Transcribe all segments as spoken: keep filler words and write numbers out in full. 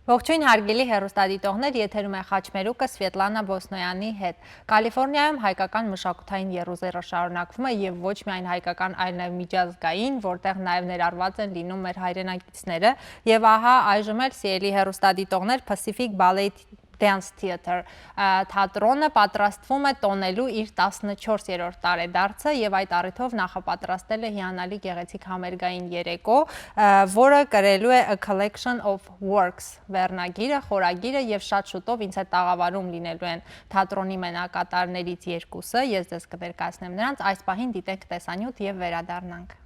Ողջույն, հարգելի հեռուստադիտողներ, եթերում է Խաչմերուկը Սվետլանա Բոսնոյանի հետ։ Կալիֆոռնիայում հայկական մշակութային եռուզեռը շարունակվում է, եւ ոչ միայն հայկական, այլ նաեւ միջազգային, որտեղ նաեւ ներառված են լինում մեր հայրենակիցները։ Եւ ահա այժմ էլ, սիրելի հեռուստադիտողներ, Pacific Ballet Dance Theater, ա, թատրոնը պատրաստվում է տոնելու իր տասնչորսերորդ տարեդարձը, եւ այդ առիթով նախապատրաստել է հիանալի գեղեցիկ համերգային երեկո, ա, որը կրելու է A Collection of Works վերնագիրը, խորագիրը, եւ շատ շուտով ինձ հետ տաղավարում լինելու են թատրոնի մենակատարներից երկուսը, ես ձեզ կներկայացնեմ նրանց, այս պահին դիտենք տեսանյութ եւ վերադառնանք։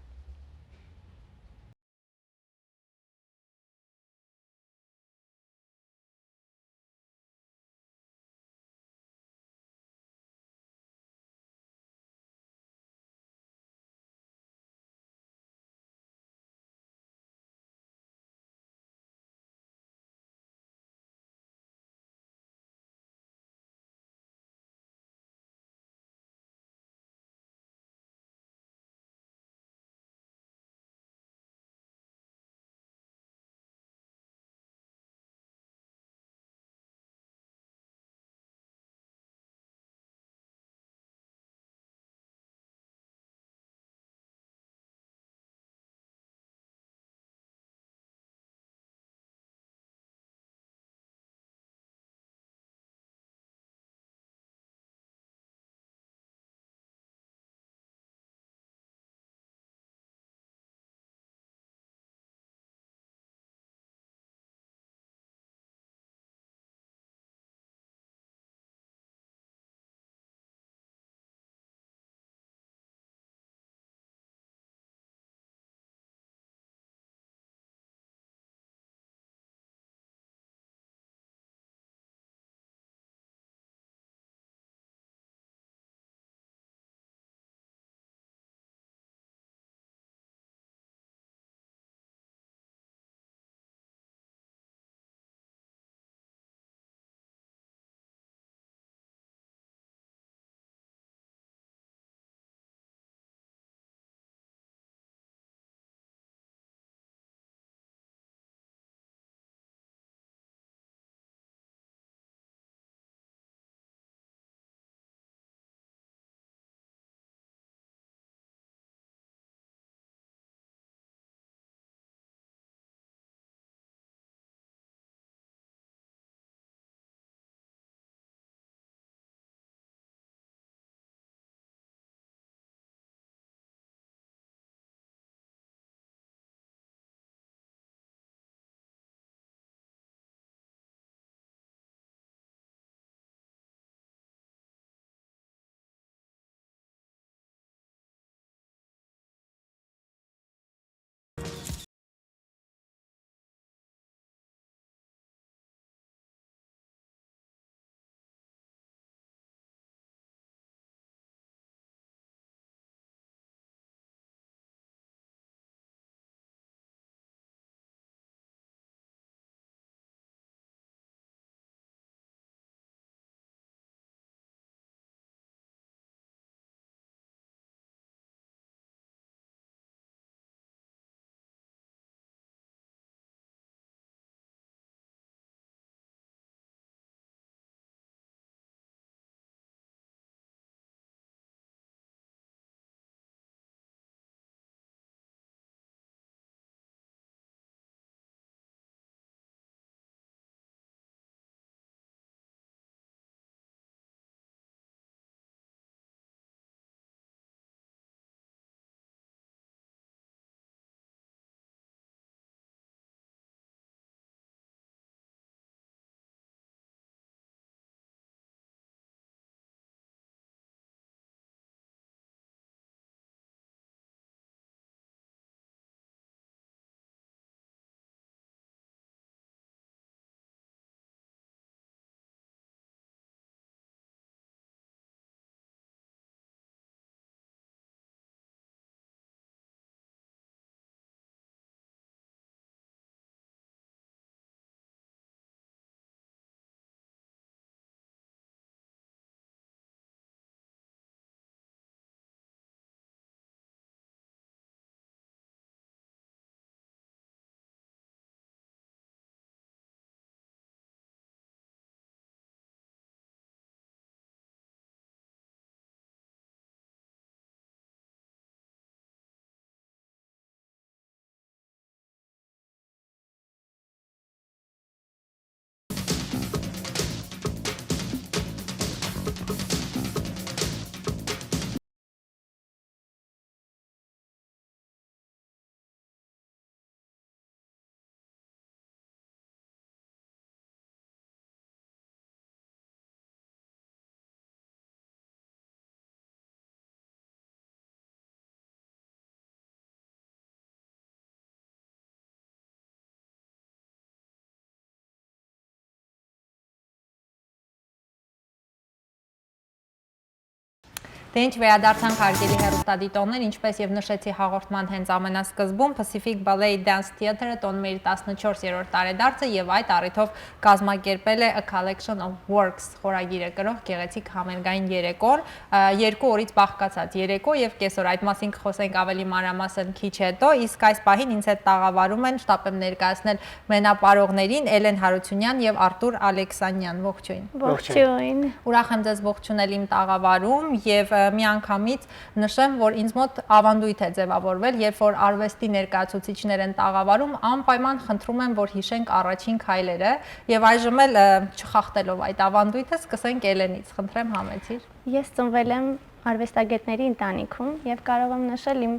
Մինչ վերադարձանք, հարգելի հեռուստադիտողներ, ինչպես եւ նշեցի հաղորդման հենց ամենասկզբուն, Pacific Ballet Dance Theatre-ը տոն մեր տասնչորսերորդ տարեդարձը եւ այդ առիթով կազմակերպել է A Collection of Works խորագիրը կրող գեղեցիկ համերգային երեկոն, ը, երկու օրից բաղկացած երեկո եւ կեսօր։ Այդ մասին կխոսենք ավելի մանրամասն քիչ հետո, իսկ այս պահին ինձ հետ տաղավարում են, շտապ եմ ներկայացնել մենապարողներին՝ Էլեն Հարությունյան եւ Արտուր Ալեքսանյան։ Ողջույն։ Ողջույն։ Ուրախ եմ ձեզ ողջունել իմ տաղավարում եւ, ը, միանգամից նշեմ, որ ինձ մոտ ավանդույթ է ձեւավորվել, երբ որ արուեստի ներկայացուցիչներ են տաղավարում, անպայման խնդրում եմ, որ հիշենք առաջին քայլերը եւ այժմ էլ, ը, չխախտելով այդ ավանդույթը, սկսենք Էլենից։ Խնդրեմ, համեցիր։ Ես ծնվել եմ արուեստագետների ընտանիքում եւ կարող եմ նշել իմ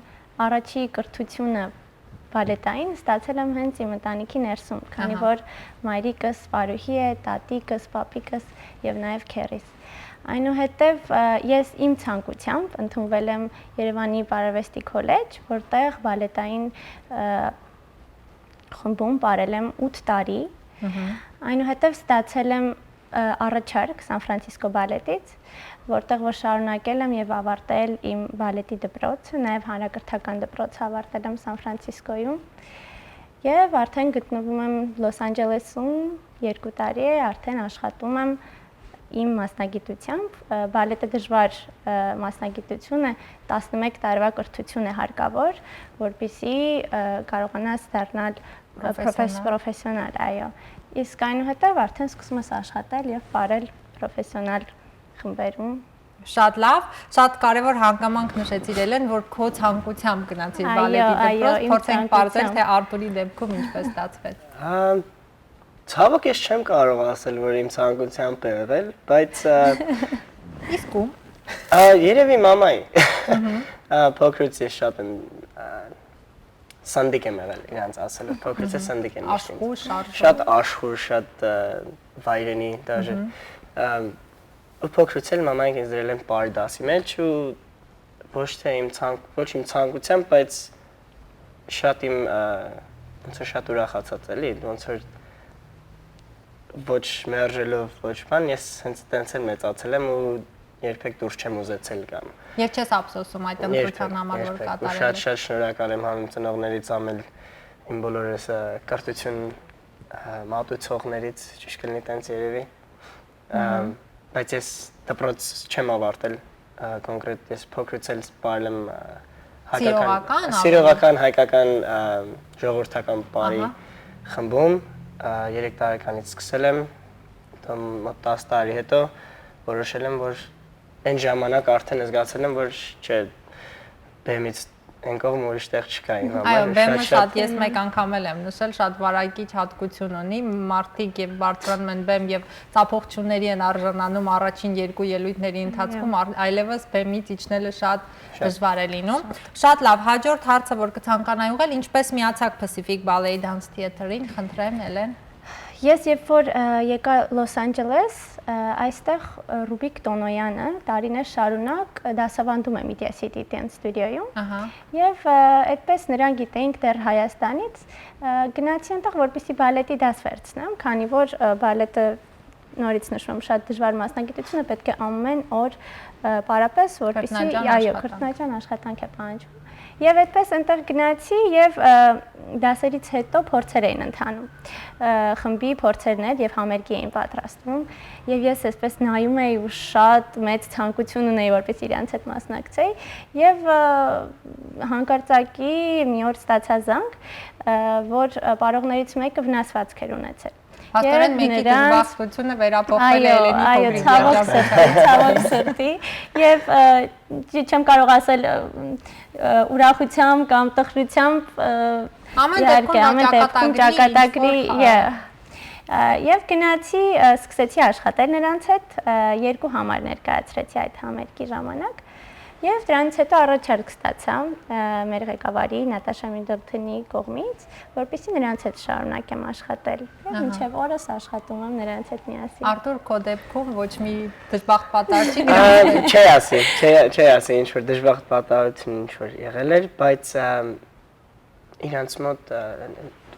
առաջի կրթությունը բալետային ստացել եմ հենց իմ ընտանիքի ներսում, քանի Ահա։ որ մայրիկս պարուհի է, տատիկս, պապիկս եւ նաեւ քեռիս։ Այնուհետեւ, ը, ես իմ ցանկությամբ ընդունվել եմ Երևանի Պարարվեստի քոլեջ, որտեղ բալետային, ը, խմբում պարել եմ ութ տարի։ Մհմ։ Այնուհետեւ ստացել եմ, ը, առաջարկ Սան Ֆրանցիսկո բալետից, որտեղ որ շարունակել եմ եւ ավարտել իմ բալետի դպրոցը, նաեւ հանրակրթական դպրոցը ավարտել եմ Սան Ֆրանցիսկոյում։ Եվ արդեն գտնվում եմ Լոս Անջելեսում երկու տարի է, արդեն աշխատում եմ իմ մասնագիտությամբ, ը, բալետը դժվար, ը, մասնագիտություն է, տասնմեկ տարվա կրթություն է հարկավոր, որպեսզի, ը, կարողանաս դառնալ, ը, պրոֆես-, Պրոֆեսիոնալ։ պրոֆեսիոնալ, այո։ Իսկ այնուհետև արդեն սկսում ես աշխատել և պարել պրոֆեսիոնալ խմբերում։ Շատ լավ, շատ կարևոր հանգամանք նշեցիր, Էլեն, որ քո ցանկությամբ գնացիր Այո, բալետի այո, դպրոց, իմ փորձենք պարզել, ցանկությամբ։ Թե Արտուրի դեպքում ինչպես ստացվեց։ Ա, ցավոք ես չեմ կարող ասել, որ իմ ցանկությամբ է եղել, բայց, ա, Իսկ ում։ ա, երևի մամայի։ Մհմ։ Ա, փոքրուց ես շատ եմ, ա, սնդիկ եմ եղել իրանց ասելով, փոքրուց ես Մհմ։ Սնդիկ եմ միշտ ինձ։ Աշխուժ, շարժող։ Շատ աշխուժ, շատ, ա, վայրենի դաժե։ Մհմ։ Ա, ու փոքրուց էլ մամայք ինձ դրել են պարի դասի մեջ ու ոչ թե իմ ցանկ-, ոչ իմ ցանկությամբ, բայց շատ իմ, ա, ոնց որ շատ ուրախացած էլի, ոնց որ ոչ մերժելով, ոչ բան, ես հենց տենց էլ մեծացել եմ ու երբեք դուրս չեմ ուզեցել կամ Եվ չես ափսոսում այդ Երբեք, ընտրության համար, որ երբեք։ Ու կատարել շատ, ես։ շատ շնորհակալ եմ հանուն ծնողներից, ամեն իմ բոլոր այս, ա, կրթություն, ա, մատուցողներից, ճիշտ կլինի տենց երևի։ Ա, Մհմ։ բայց ես դպրոց չեմ ավարտել, ա, կոնկրետ ես փոքրուց էլ սպառել եմ, ա, հայկական, Սիրողական, սիրողական, հայկական, ա, ժողովրդական պարի Ահա։ խմբում, ա, երեք տարեկանից սկսել եմ, դե մոտ տաս տարի հետո որոշել եմ, որ այն ժամանակ արդեն զգացել եմ, որ չէ, բեմից այն կողմ ուրիշ տեղ չկա իմ համար, Այո, ու բեմը շատ, շատ շատ ես մեկ անգամ էլ եմ նշել, շատ վարակիչ հատկություն ունի, մարդիկ երբ բարձրանում են բեմ և ծափողջունների են արժանանում առաջին երկու ելույթների ընթացքում, Այո։ առ-, այլևս բեմից իջնելը շատ Շատ։ դժվար է լինում։ Շատ լավ, հաջորդ հարցը, որ կցանկանայի ուղղել, ինչպես միացաք Pacific Ballet Dance Theatre-ին, խնդրեմ, Էլեն։ Ես երբ որ, ը, եկա Լոս Անջելես, ը, այստեղ, ը, Ռուբիկ Տոնոյանը տարիներ շարունակ, ը, դասավանդում է Media City Dance Studio-ում։ Ահա։ Եվ, ը, այդպես նրան գիտեինք դեռ Հայաստանից, ը, գնացի այնտեղ, որպեսզի բալետի դաս վերցնեմ, քանի որ, ը, բալետը, նորից նշում եմ, շատ դժվար մասնագիտություն է, պետք է ամեն օր, ը, պարապես, որպեսզի, Քրտնաջան այո, աշխատանք։ քրտնաջան աշխատանք է պահանջում։ Եվ այդպես այնտեղ գնացի և, ը, դասերից հետո փորձեր էին ընթանում, ը, խմբի փորձերն էր և համերգի էին պատրաստում։ Եվ ես այսպես նայում էի ու շատ մեծ ցանկություն ունեի, որպեսզի իրանց հետ մասնակցեի։ Եվ, ը, հանկարծակի մի օր ստացա զանգ, ը, որ, ը, պարողներից մեկը վնասվածք էր ունեցել։ Փաստորեն Եվ մեկի նրանց դժբախտությունը վերափոխվել է Այո, Էլենի այո, փոքրիկ ցավոք երաժշտության։ սրտի, ցավոք սրտի։ Եվ, ը, չ-, չեմ կարող ասել, ը, ը, ուրախությամբ կամ տխրությամբ, ը, Ամեն իհարկե, դեպքում, ամեն դեպքում ճակատագրի, ճակատագրի, ինչ-որ, հա։ yeah։ Ա, և գնացի, ա, սկսեցի աշխատել նրանց հետ, ա, երկու համար ներկայացրեցի այդ համերգի ժամանակ, և դրանից հետո առաջարկ ստացա, ա, մեր ղեկավարի Նատաշա Միդլթոնի կողմից, որպեսզի նրանց հետ շարունակեմ աշխատել, և Ահա։ մինչև օրս աշխատում եմ նրանց հետ միասին։ Արտուր, քո դեպքում ոչ մի դժբախտ պատահ չի Ա, գնացել։ չի ասի, չի, չի ասի ինչ որ դժբախտ պատահություն ինչ որ եղել էր, բայց, ա, իրանց մոտ, ա,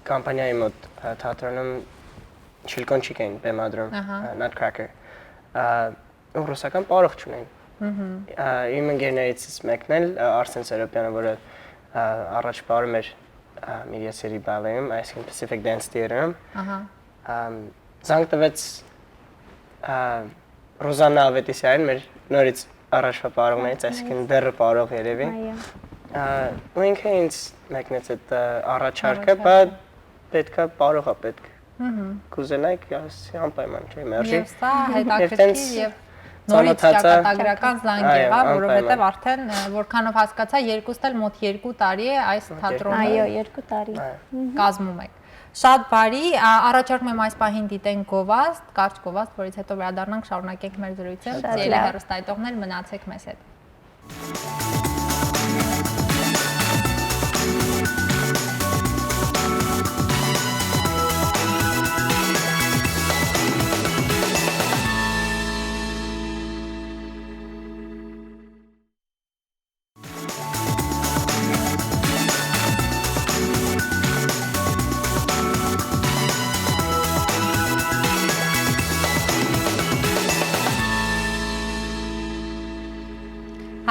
կամպանիայի մոտ, ա, թատրոնում Չիլկոնչիկ էին բեմադրում, Ահա։ ա, Nutcracker, ա, ու ռուսական պարող չունեին։ Ա, իմ ընկերներիցս մեկն էլ, ա, Արսեն Սերոպյանը, որը, ա, առաջ պարում էր, ա, Media City Ballet-ում, այսինքն Pacific Dance Theater-ում։ Ահա։ Ամ, զանգ տվեց, ա, Ռոզաննա Ավետիսյանին, մեր նորից առաջվա պարողներից, այսինքն դեռ պարող երևի։ Այո։ Ա, ու ինքը ինձ մեկնեց այդ, ա, առաջարկը, առաջարկը։ Բա պետք է պարող ա պետք։ Մհմ։ Կուզենայք, ասի, անպայման, չէ, մերժի։ Եւ սա Եւ հետաքրքիր տենց եւ նորից ծանոթացա։ Ճակատագրական զանգ Այո, եղա, անպայման։ Որովհետեւ արդեն, ը, որքանով հասկացայ, երկուսդ էլ մոտ երկու տարի է այս Մոտ երկու թատրոնը տարի։ Այո, երկու տարի։ Այո։ Մհմ։ Կազմում եք։ Շատ բարի, ա, առաջարկում եմ այս պահին դիտենք գովազդ, կարճ գովազդ, որից հետո վերադառնանք, շարունակենք մեր զրույցը։ Շատ Ձեր լավ։ Հեռուստայտողներ, մնացեք մեզ հետ։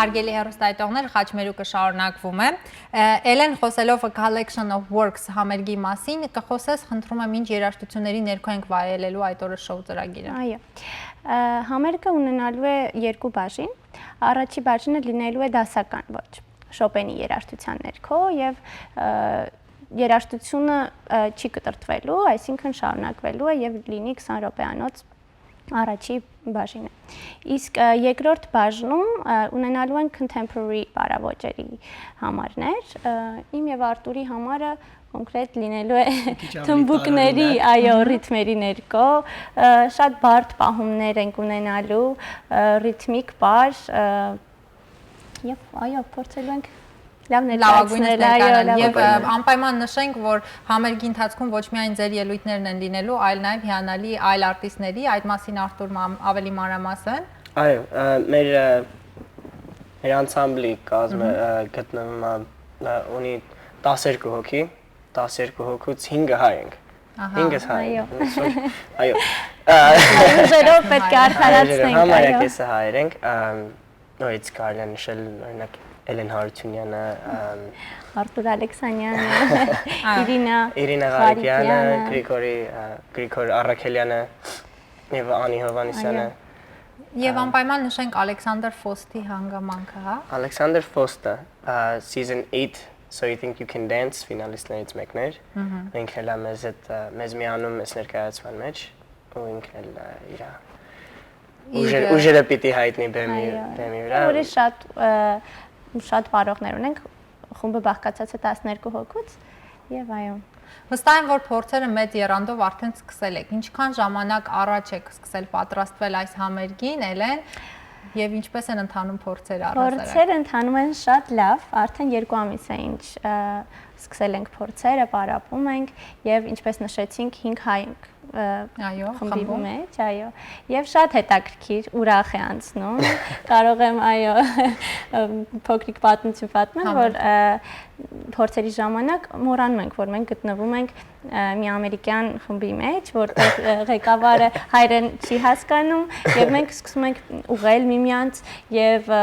Հարգելի հեռուստայտողներ, խաչմերուկը շարունակվում է։ Ը, Էլեն, խոսելով A Collection of Works համերգի մասին, կխոսես, խնդրում եմ, ինչ երաժշտությունների ներքո ենք վայելելու այդ օրը շոու ծրագիրը։ Այո։ Ը, համերգը ունենալու է երկու բաժին։ Առաջի բաժինը լինելու է դասական ոճ, Շոպենի երաժշտության ներքո, եւ, ը, երաժշտությունը, ը, չի կտրտվելու, այսինքն շարունակվելու է եւ լինի քսան րոպեանոց առաջի բաժինը։ Իսկ, ը, երկրորդ բաժնում, ը, ունենալու են contemporary պարաոճերի համարներ, ը, իմ եւ Արտուրի համարը կոնկրետ լինելու է Մի քիչ ավելի թմբուկների, տարօրինակ։ այո, Մհմ։ Ռիթմերի ներքո, ը, շատ բարդ պահումներ ենք ունենալու, ը, ռիթմիկ պար, ը, եւ, այո, փորձելու ենք լավ Լավագույնս ներկայացնել, այո, ներկայանալ։ Եվ, ը, լավագույնը։ Անպայման նշենք, որ համերգի ընթացքում ոչ միայն ձեր ելույթներն են լինելու, այլ նաեւ հիանալի այլ արտիստների, այդ մասին Արտուր մամ-, ավելի մանրամասն։ Այո, ը, մեր, ը, մեր անսամբլի կազմը, Մհմ։ Ը, գտնվում է, ը, ունի տասներկու հոգի, տասներկու հոգուց հինգը հայ ենք։ Ահա։ Հինգս հայ Այո։ ենք, ուսոր, այո։ Ա, Ուժերով պետք է արդարացնենք, Այո, համարյա այո։ Կեսը հայեր ենք, ըմ, նորից կարելի է նշել, օրինակ, Էլեն Հարությունյանը, ըմ, Արտուր Ալեքսանյանը, Ա, Իրինա Իրինա Ղարիպյանը, Ղարիպյանը։ Գրիգորի, ա, Գրիգոր Առաքելյանը եւ Անի Հովհաննիսյանը։ Այո։ Եվ Ա, անպայման նշենք Ալեքսանդր Ֆոստի հանգամանքը, հա։ Ալեքսանդր Ֆոստը, ա, season eight, So You Think You Can Dance ֆինալիստներից մեկն էր։ Մհմ։ Ինքը լա մեզ հետ, ա, մեզ միանում էս ներկայացման մեջ, ու ինքը լա իրա Իր, ուժեր-, ա, ուժերը պիտի հայտնի բեմի, Այո։ Բեմի վրա։ Ուրիշ շատ, ա, շատ պարողներ ունենք, խումբը բաղկացած է տասներկու հոգուց, եւ այո։ Վստահ եմ, որ փորձերը մեծ եռանդով արդեն սկսել եք։ Ինչքան ժամանակ առաջ եք սկսել պատրաստվել այս համերգին, Էլեն, եւ ինչպես են ընթանում փորձերը առհասարակ։ Փորձերը ընթանում են շատ լավ, արդեն երկու ամիս է ինչ, ը, սկսել ենք փորձերը, պարապում ենք, եւ ինչպես նշեցինք, հինգ հայ ենք, ը, Այո, խմբի խմբում։ Մեջ, այո։ Եվ շատ հետաքրքիր, ուրախ է անցնում։ Կարող եմ, այո, փոքրիկ պատմություն պատմել, Համը։ Որ, ը, փորձերի ժամանակ մոռանում ենք, որ մենք գտնվում ենք, ը, մի ամերիկյան խմբի մեջ, որտեղ, ը, ղեկավարը հայերեն չի հասկանում, եւ մենք սկսում ենք ուղղել միմյանց եւ, ը,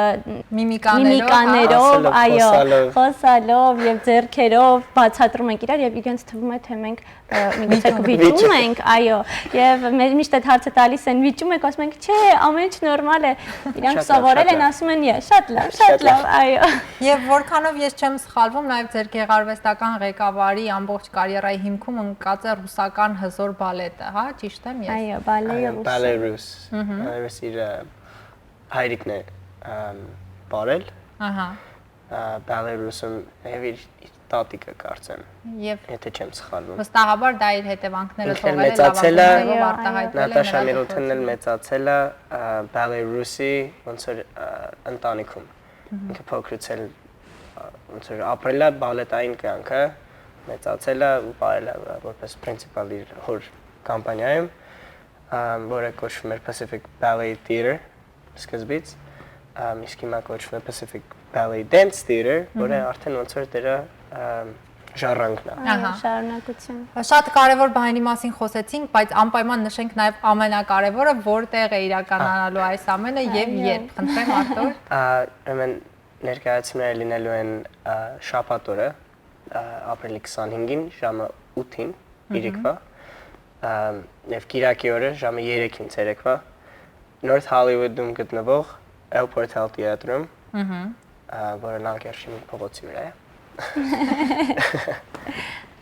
Միմիկաներով, միմիկաներով, Ասելով, այո, խոսալով։ Խոսալով եւ ձեռքերով բացատրում ենք իրար, եւ իրենց թվում է, թե մենք, ը, միգուցե Վիճում։ Վիճում ենք, այո, եւ մեր միշտ այդ հարցը տալիս են, «Վիճում եք», ասում ենք, «Չէ, ամեն ինչ նորմալ է»։ Իրանք Շատ լավ, սովորել շատ են, լավ։ Ասում են, «Ե, շատ լավ, շատ Շատ լավ, լավ։ Այո»։ Եվ որքանով ես չեմ սխալվում, նաև ձեր գեղարվեստական ղեկավարի ամբողջ կարիերայի հիմքում ընկած է ռուսական հզոր բալետը, հա, ճիշտ եմ ես։ Այո, բալեյը Այո, ռուս է։ Բալեյ ռուս։ Մհմ։ Բալեյ ռուս իր, ը, հայրիկն է, ըմ, պարել։ Ահա։ Ը, Բալեյ ռուսում և իր, իր տատիկը, կարծեմ, Եվ եթե չեմ սխալվում։ վստահաբար դա իր հետևանքները Ինքն էլ թողել է, մեծացել է, լավագույններով Այո, արտահայտվել է Նատաշա նրա Միդլթոնն էլ դպրոցում։ Մեծացել է, ը, Բալեյ ռուսի, ոնց որ, ը, ընտանիքում։ Մհմ։ Ինքը փոքրուց էլ, ը, ոնց որ ապրել է բալետային կյանքը, մեծացել է ու պարել է, ը, որպես պրինցիպալ իր հոր կամպանիայում, ը, որը կոչվում էր Pacific Ballet Theater սկզբից, ը, իսկ հիմա կոչվում է Pacific Ballet Dance Theater, որը Մհմ։ Արդեն ոնց որ դրա, ը, ժառանգն է։ Այո, Ահա։ շարունակություն։ Շատ կարևոր բանի մասին խոսեցինք, բայց անպայման նշենք նաև ամենակարևորը, որտեղ է իրականանալու այս ամենը և Այո։ երբ։ Խնդրեմ, Արտուր։ Ա, Ուրեմն ներկայացումները լինելու են, ա, շաբաթ օրը, ա, ապրիլի քսանհինգին ժամը ութին, իրիկվա, ա, և կիրակի օրը ժամը երեքին ցերեկվա North Hollywood-ում գտնվող Elport Hall Theatre-ում, ա, որը Լանկերշին փողոցի վրա է։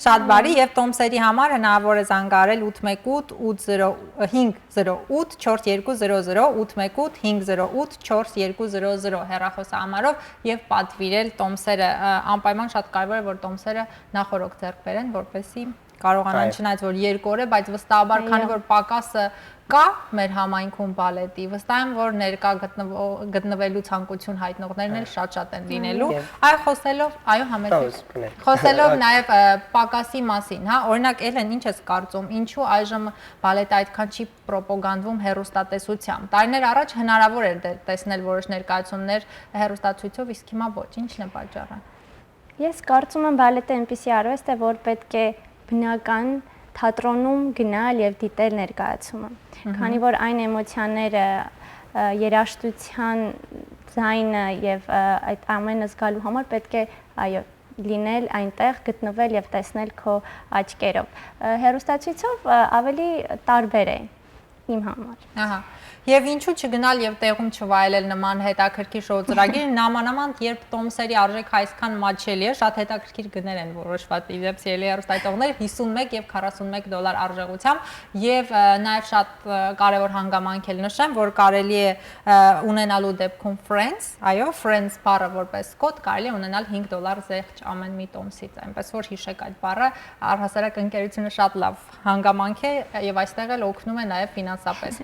Շատ բարի, և տոմսերի համար հնարավոր է զանգարել ութ մեկ ութ, ութ զրո, հինգ զրո ութ, չորս երկու զրո զրո, ութ մեկ ութ, հինգ զրո ութ, չորս երկու զրո զրո հեռախոսահամարով և պատվիրել տոմսերը։ Ա, անպայման շատ կարևոր է, որ տոմսերը նախօրոք ձեռք բերեն, որպեսզի կարողանան, Այո։ չնայած որ երկու օր է, բայց վստահաբար, քանի Այո։ որ պակասը կա մեր համայնքում բալետի, վստահ եմ, որ ներկա գտնվո-, գտնվելու ցանկություն հայտնողներն էլ Այո։ շատ-շատ են լինելու։ Եվ Այ խոսելով, այո, համեցեք։ Հա, ուզում կներ։ Խոսելով նաև, ը, պակասի մասին, հա, օրինակ, Էլեն, ինչ ես կարծում, ինչու այժմ բալետը այդքան չի պրոպագանդվում հեռուստատեսությամբ։ Տարիներ առաջ հնարավոր էր դե-, տեսնել որոշ ներկայացումներ հեռուստացույցով, իսկ հիմա ոչ, ի՞նչն է պատճառը։ Ես կարծում եմ, բալետը այնպիսի արվեստ է, որ պետք է բնական թատրոնում գնալ և դիտել ներկայացումը, Մհմ։ քանի որ այն էմոցիաները, ը, երաժշտության ձայնը և, ը, այդ ամենը զգալու համար պետք է, այո, լինել այնտեղ, գտնվել և տեսնել քո աչքերով։ Ը, հեռուստացույցով, ը, ավելի տարբեր է իմ համար։ Ահա։ Եվ ինչու՞ չգնալ և տեղում չվայելել նման հետաքրքիր շոու ծրագիր, նամանաման, երբ տոմսերի արժեքը այսքան մատչելի է, շատ հետաքրքիր գներ են որոշված, ի դեպ, սիրելի հեռուստայտողներ, հիսուն մեկ և քառասուն մեկ դոլար արժողությամբ, և, ը, նաև շատ, ը, կարևոր հանգամանք էլ նշեմ, որ կարելի է, ը, ունենալու դեպքում Friends, այո, Friends բառը որպես կոդ կարելի է ունենալ հինգ դոլար զեղչ ամեն մի տոմսից, այնպես որ հիշեք այդ բառը, առհասարակ ընկերությունը շատ լավ հանգամանք է և այստեղ էլ օգնում է նաև ֆինանսապես։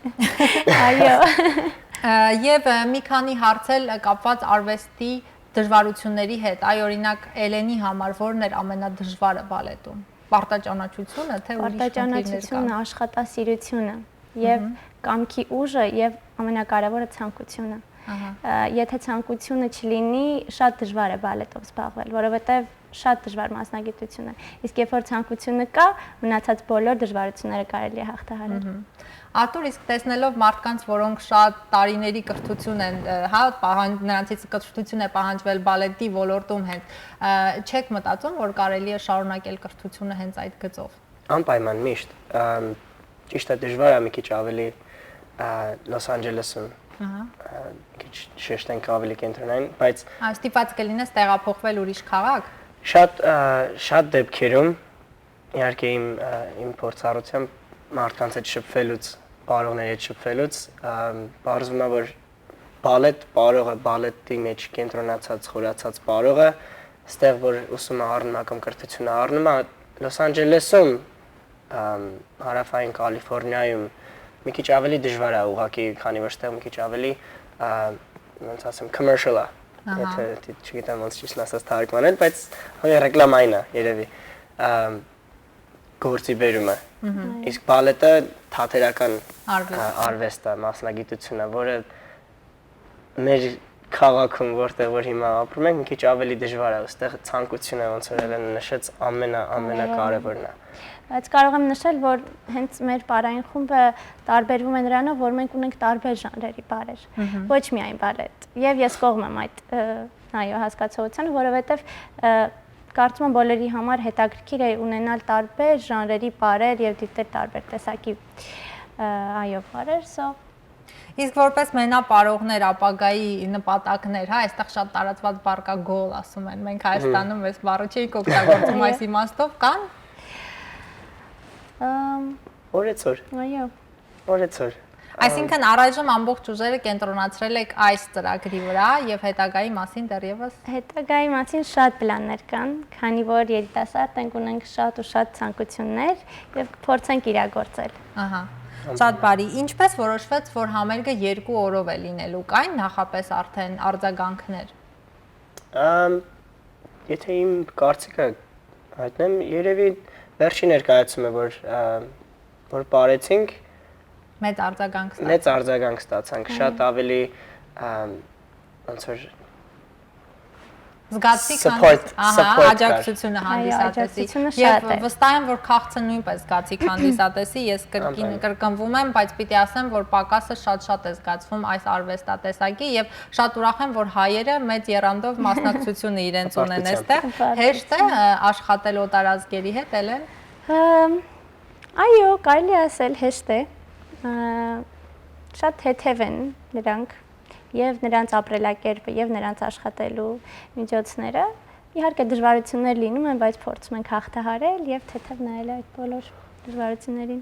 Այո։ Ը, և, ը, մի քանի հարց էլ կապված արվեստի դժվարությունների հետ, այ օրինակ Էլենի համար ո՞րն էր ամենադժվարը բալետում, պարտաճանաչությունը, թե ուրիշ խնդիրներ կան։ Պարտաճանաչությունը, աշխատասիրությունը և Մհմ։ կամքի ուժը և ամենակարևորը՝ ցանկությունը։ Ահա։ Ը, եթե ցանկությունը չլինի, շատ դժվար է բալետով զբաղվել, որովհետև շատ դժվար մասնագիտություն է, իսկ երբ որ ցանկությունը կա, մնացած բոլոր դժվարությունները կարելի է հաղթահարել։ Մհմ։ Արտուր, իսկ տեսնելով մարդկանց, որոնք շատ տարիների կրթություն են, ը, հա, պահան-, նրանցից կրթություն է պահանջվել բալետի ոլորտում հենց, ը, չեք մտածում, որ կարելի է շարունակել կրթությունը հենց այդ գծով։ Անպայման, միշտ, ըմ, ճիշդ է, դժվար է մի քիչ ավելի, ա, Լոս Անջելեսում, Ահա։ ա, մի քիչ շեշտենք ավելի կենտրոնային, բայց Ա, ստիպված կլինես տեղափոխվել ուրիշ քաղաք։ շատ, ա, շատ դեպքերում, իհարկե իմ, ա, իմ փորձառությամբ մարդկանց հետ շփվելուց, պարողների հետ շփվելուց, ա, պարզվում է, որ բալետ պարողը, բալետի մեջ կենտրոնացած, խորացած պարողը, ստեղ որ ուսումը առնում է կամ կրթությունը առնում է, Լոս Անջելեսում, ամ, հարավային Կալիֆոռնիայում մի քիչ ավելի դժվար է ուղղակի, քանի որ ստեղ մի քիչ ավելի, ա, ոնց ասեմ, commercial է, Ահա։ եթե, եթե չգիտեմ ոնց ճիշտ ասած թարգմանել, բայց ավելի ռեկլամային է, երևի, ամ, գործի բերումը։ Մհմ։ Իսկ բալետը թատերական, Արվեստ ա, է։ արվեստ է, մասնագիտություն է, որը մեր քաղաքում, որտեղ որ հիմա ապրում ենք, մի քիչ ավելի դժվար է, այստեղ ցանկությունը, ոնց որ Էլենը նշեց, ամենա-, ամենակարևորն է։ Բայց կարող եմ նշել, որ հենց մեր պարային խումբը տարբերվում է նրանով, որ մենք ունենք տարբեր ժանրերի պարեր, Մհմ։ ոչ միայն բալետ։ Եվ ես կողմ եմ այդ, ը, այո, հասկացողությանը, որովհետև, ը, կարծում եմ, բոլորի համար հետաքրքիր է ունենալ տարբեր ժանրերի պարեր և դիտել տարբեր տեսակի, ը, այո, պարեր, so Իսկ որպես մենապարողներ, ապագայի նպատակներ, հա, այստեղ շատ տարածված բառ կա, goal, ասում են։ Մենք Հայաստանում այս բառը չէինք օգտագործում այս իմաստով, կան։ Ամ, Օրեցօր։ Այո։ Օրեցօր։ Այսինքն առայժմ ամբողջ ուժերը կենտրոնացրել եք այս ծրագրի վրա և հետագայի մասին դեռևս։ Հետագայի մասին շատ պլաններ կան, քանի որ երիտասարդ ենք, ունենք շատ ու շատ ցանկություններ և փորձենք իրագործել։ Ահա։ Շատ բարի։ Ինչպես որոշվեց, որ համերգը երկու օրով է լինելու, կային նախապես արդեն արձագանքներ։ Ամ, եթե իմ կարծիքը հայտնեմ, երևի վերջին ներկայացումը, որ, ա, որ պարեցինք, Մեծ արձագանք մեծ ստացանք։ արձագանք ստացանք, շատ ավելի, ամ, ոնց որ Զգացիք հանդիս-, ահա, support կար։ Աջակցությունը հանդիսատեսի։ Այո, աջակցությունը շատ է։ Եվ վստահ եմ, որ քաղցը նույնպես զգացիք հանդիսատեսի, ես կրկին կրկնվում եմ, բայց պիտի ասեմ, որ պակասը շատ-շատ է զգացվում այս արվեստատեսակի, եւ շատ ուրախ եմ, որ հայերը մեծ եռանդով մասնակցությունը իրենց ունեն այստեղ։ Հպարտություն։ Հեշտ է, ը, աշխատել օտարազգերի հետ, Էլեն։ Ըմ, այո, կարելի ասել հեշտ է։ Ը, շատ թեթև են նրանք, եւ նրանց ապրելակերպը, եւ նրանց աշխատելու միջոցները։ Իհարկե, դժվարություններ լինում են, բայց փորձում ենք հաղթահարել եւ թեթեւ նայել այդ բոլոր դժվարություններին։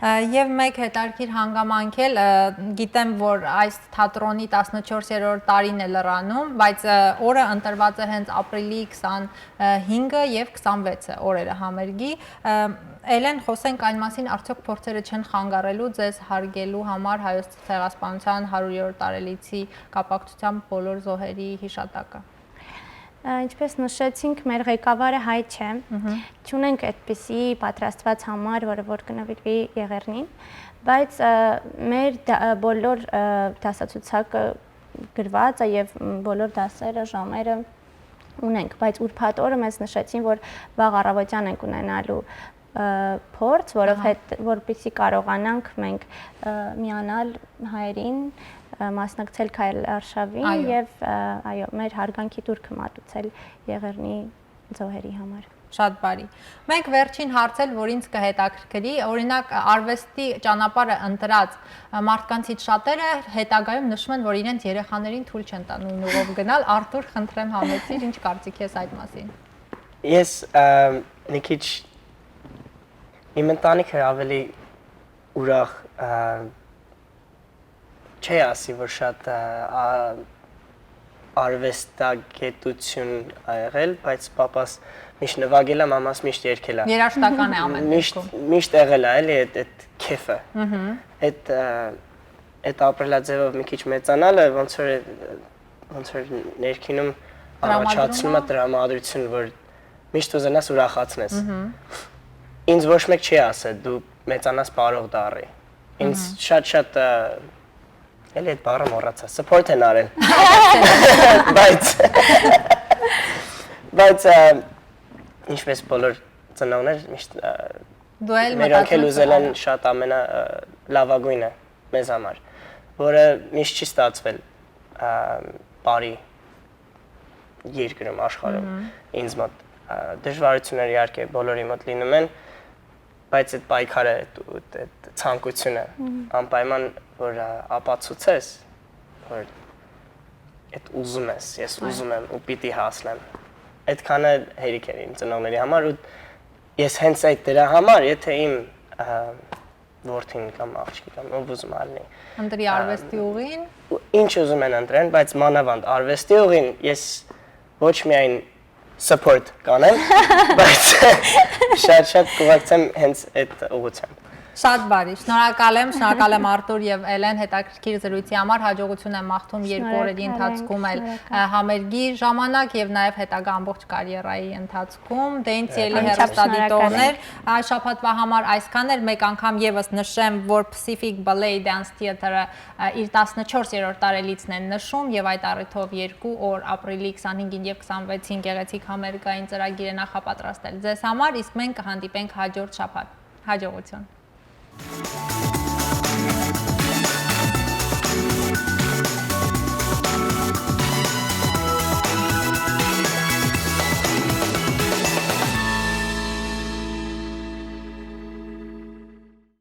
Ը, եւ մեկ հետաքրքիր հանգամանք էլ, ը, գիտեմ, որ այս թատրոնի տասնչորսերորդ տարին է լրանում, բայց, ը, օրը ընտրուած է հենց ապրիլի քսանհինգը եւ քսանվեցը օրերը համերգի։ Ը, Էլեն, խոսենք այն մասին, արդյոք փորձերը չեն խանգարելու ձեզ հարգելու համար Հայոց ցեղասպանության հարյուրերորդ տարելիցի կապակցությամբ բոլոր զոհերի հիշատակը։ Ա, ինչպես նշեցինք, մեր ղեկավարը հայ չէ։ Մհմ։ Չունենք այդպիսի պատրաստված համար, որը որ կնվիրվի Եղեռնին, բայց, ա, մեր դա-, ա, բոլոր, ա, դասացուցակը գրված է եւ, մ, բոլոր դասերը, ժամերը ունենք, բայց ուրբաթ օրը մեզ նշեցին, որ վաղ առավոտյան ենք ունենալու, ը, փորձ, ահա, որովհետ-, որպեսզի կարողանանք մենք, ը, միանալ հայերին, ը, մասնակցել քայլ արշավին, այո, եւ, ը, այո, մեր հարգանքի տուրքը մատուցել Եղեռնի զոհերի համար։ Շատ բարի։ Մեկ վերջին հարց էլ, որ ինձ կը հետաքրքրի, օրինակ, արուեստի ճանապարհը ընտրած, ը, մարդկանցից շատերը հետագայում նշում են, որ իրենց երեխաներին թույլ չեն տա նոյն ուղով գնալ։ Արթուր, խնդրեմ, համեցիր, ինչ կարծիք ես այդ մասին։ Ես, ը, մի քիչ իմ ընտանիքը ավելի ուրախ, ը, չէ ասի, որ շատ, ը, ա-, արվեստագիտություն ա եղել, բայց պապաս միշտ նվագել ա, մամաս միշտ երգել ա։ Երաժշտական է ամեն դեպքում։ Միշտ, միշտ եղել ա, էլի, այդ, այդ քեֆը։ Մհմ։ Այդ, ը, այդ ապրելաձևով մի քիչ մեծանալը, ոնց որ, ոնց որ ներքինում առաջացնում է տրամադրում, որ միշտ ուզենաս ուրախացնես։ Մհմ։ Ինձ ոչ մեկ չի ասել, «Դու մեծանաս, պարող դառի»։ Ինձ, մհմ, շատ-շատ, ը, էլի այդ բառը մոռացա, support են արել։ Բայց, բայց, ը, ինչպես բոլոր ծնողներ, միշտ, ը, դու էլ մերոնք էլ մտածում ես, ուզել են, այո, շատ ամենա, ը, լավագույնը մեզ համար, որը միշտ չի ստացվել, ը, բարի երկրում, աշխարհում, մհմ, ինձ մոտ, ա, դժվարություններ իհարկե բոլորի մոտ լինում են, բայց այդ պայքարը, այդ, այդ, այդ ցանկությունը, մհմ, անպայման որ, ա, ապացուցես, որ այդ ուզում ես, ես, այո, ուզում եմ ու պիտի հասնեմ։ Այդքանը հերիք էր իմ ծնողների համար ու ես հենց այդ դրա համար, եթե իմ, ա, որդին կամ աղջիկը կամ ով ուզում ալնի, ընտրի, ա, արվեստի ուղին, ու ինչ ուզում են ընտրեն, բայց մանավանդ արվեստի ուղին ես ոչ միայն support կանեմ, բայց շատ-շատ կուղակցեմ հենց այդ ուղղությամբ։ Շատ բարի, շնորհակալ եմ, շնորհակալ եմ Արթուր եւ Էլեն հետաքրքիր զրույցի համար, հաջողություն եմ մաղթում երկու օրերի, շնորհակալ ենք, ընթացքում էլ, շնորհակալ, ը, համերգի ժամանակ եւ նաեւ հետագա ամբողջ կարիերայի ընթացքում։ Դե ինձ, ը, սիրելի, անչափ հեռուստադիտողներ, շնորհակալ ենք, այս շաբաթվա համար այսքան էր, մեկ անգամ եւս նշեմ, որ Pacific Ballet Dance Theater-ը, ը, իր տասնչորսերորդ տարելիցն են նշում եւ այդ առիթով երկու օր, ապրիլի քսանհինգին եւ քսանվեցին, գեղեցիկ համերգային ծրագիր է նախապատրաստել ձեզ համար, իսկ մենք կհանդիպենք հաջորդ շաբաթ։ Հաջողություն։